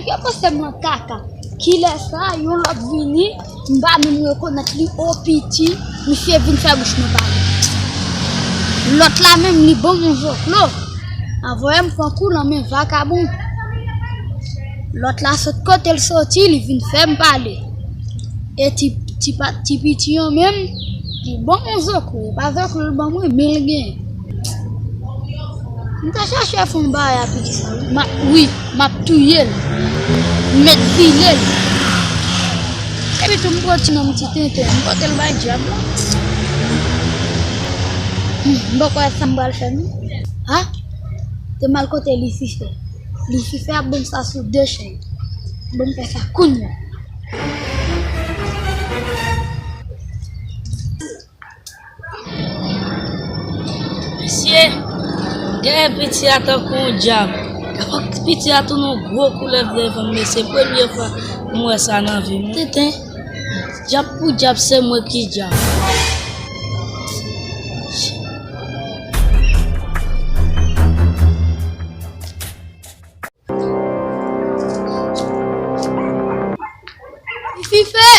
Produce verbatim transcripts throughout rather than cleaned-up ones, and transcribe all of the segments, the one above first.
Yo panse m nan kaka. Kilè sa, yon lòt vini, m pa menm rekonèt li, o piti, misye vin fè bouch mwen pale. Lòt la menm, li ban m yon zoklo. Anvoye m pran kou nan men vakabon. Lòt la sot kote l soti, li vin fè m pale. E ti, ti pa, ti piti an menm, li ban m yon zoklo. E pa zoklo l ban mwen, men l gen. M ta chache fè yon bagay a piti sa, wi. M ap, wi, m ap touye l. M met file l. Epi tou m pran ti nonm ti tenten, m pote l bay dyab la. Hmm, m poko wè sa m pral fè non. Ha? Te m al kote Lisifè. Lisifè ap ban m sa sou de chay. Ban m fè sa kounye a. Mesye, genyen piti a tankou yon dyab. Fòk piti a tounen yon gwo koulèv devan m, mesye. Premye fwa m wè sa nan vi m. Tenten, dyab pou dyab, se mwen ki dyab. Lisifè!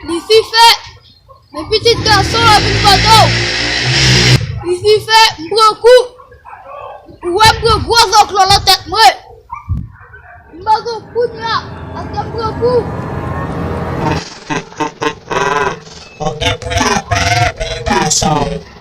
Lisifè! Men pitit gason an vin kote w! Lisifè, m pran kou! Ou wè m pran gwo zoklo nan tèt mwen! M pran kou kounye a, paske m pran kou! Ou gen pou lapè, pitit gason!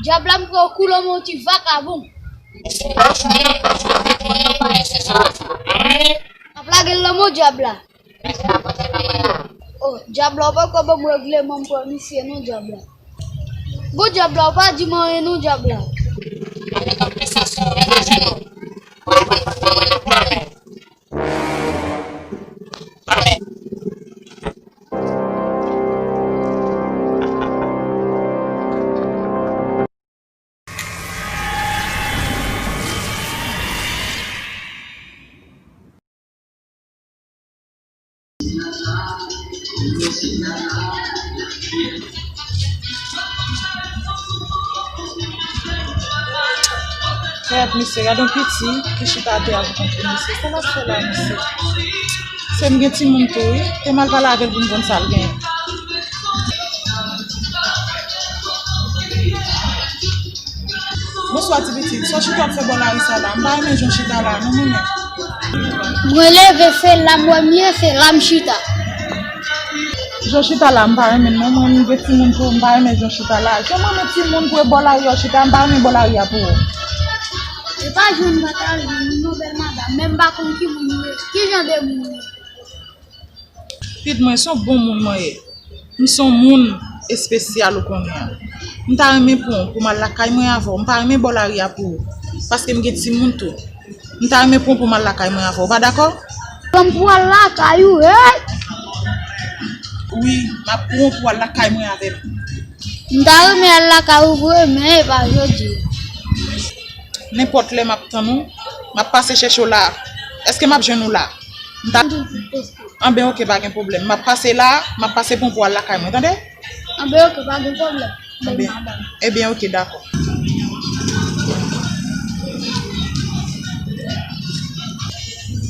Dyab la m pran kou nan men yon ti vakabon. Ap lage l nan men dyab la. Oh, dyab la, ou poko ban m règleman m pran misye non, dyab la. Bon, dyab la, ou pa di m anyen non, dyab la. Kèt, mesye, gade yon piti ki chita atè a pou kont li, mesye. Sa l ap fè la, mesye? Se m gen timoun tou, wi. Te m al pale avè l pou m konn sa l genyen. Bonswa, ti pitit. Sa w chita ap fè bò lari sa la? M pa renmen jan w chita la, non, mwen menm. Mwen leve, se la m wè m ye, se la m chita. Jan w chita la, m pa renmen l, non. Mwen menm gen timoun tou, m pa renmen jan w chita la. Jan mwen menm timoun pou e bò lari a w chita, m pa renmen bò lari a pou ou. E pa jan m pa ta renmen non, bèl madanm, men m pa konn ki moun ou ye, ki jan de moun ou ye. Pitit mwen, se yon bon moun mwen ye. M se yon moun espesyal ou konnen an. M ta renmen pran w pou m al lakay mwen avè w. M pa renmen bò lari a pou ou. Paske m gen timoun tou. M ta renmen pran w pou m al lakay mwen avè w. Ou pa dakò? Pran m pou al lakay ou, hey! Wi, m ap pran w pou al lakay mwen avè m. M ta renmen al lakay ou vre, men e pa jodi. Nenpòt lè m ap tann ou, m ap pase chèche w la. Èske m ap jwenn ou la? M ta... Anben, oke, pa gen pwoblèm. M ap pase la, m ap pase pran pou al lakay mwen, tande? Anben, oke, pa gen pwoblèm. Anben, madanm. Ebyen, oke, dakò.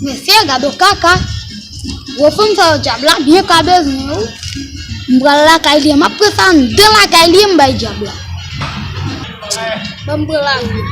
Mesye, gade w kaka. Gwo fanm sa yo, dyab la byen ka bezwen yo. M pral lakay li, m ap pran sa anndan lakay li, m bay dyab la. Ban m pran lari.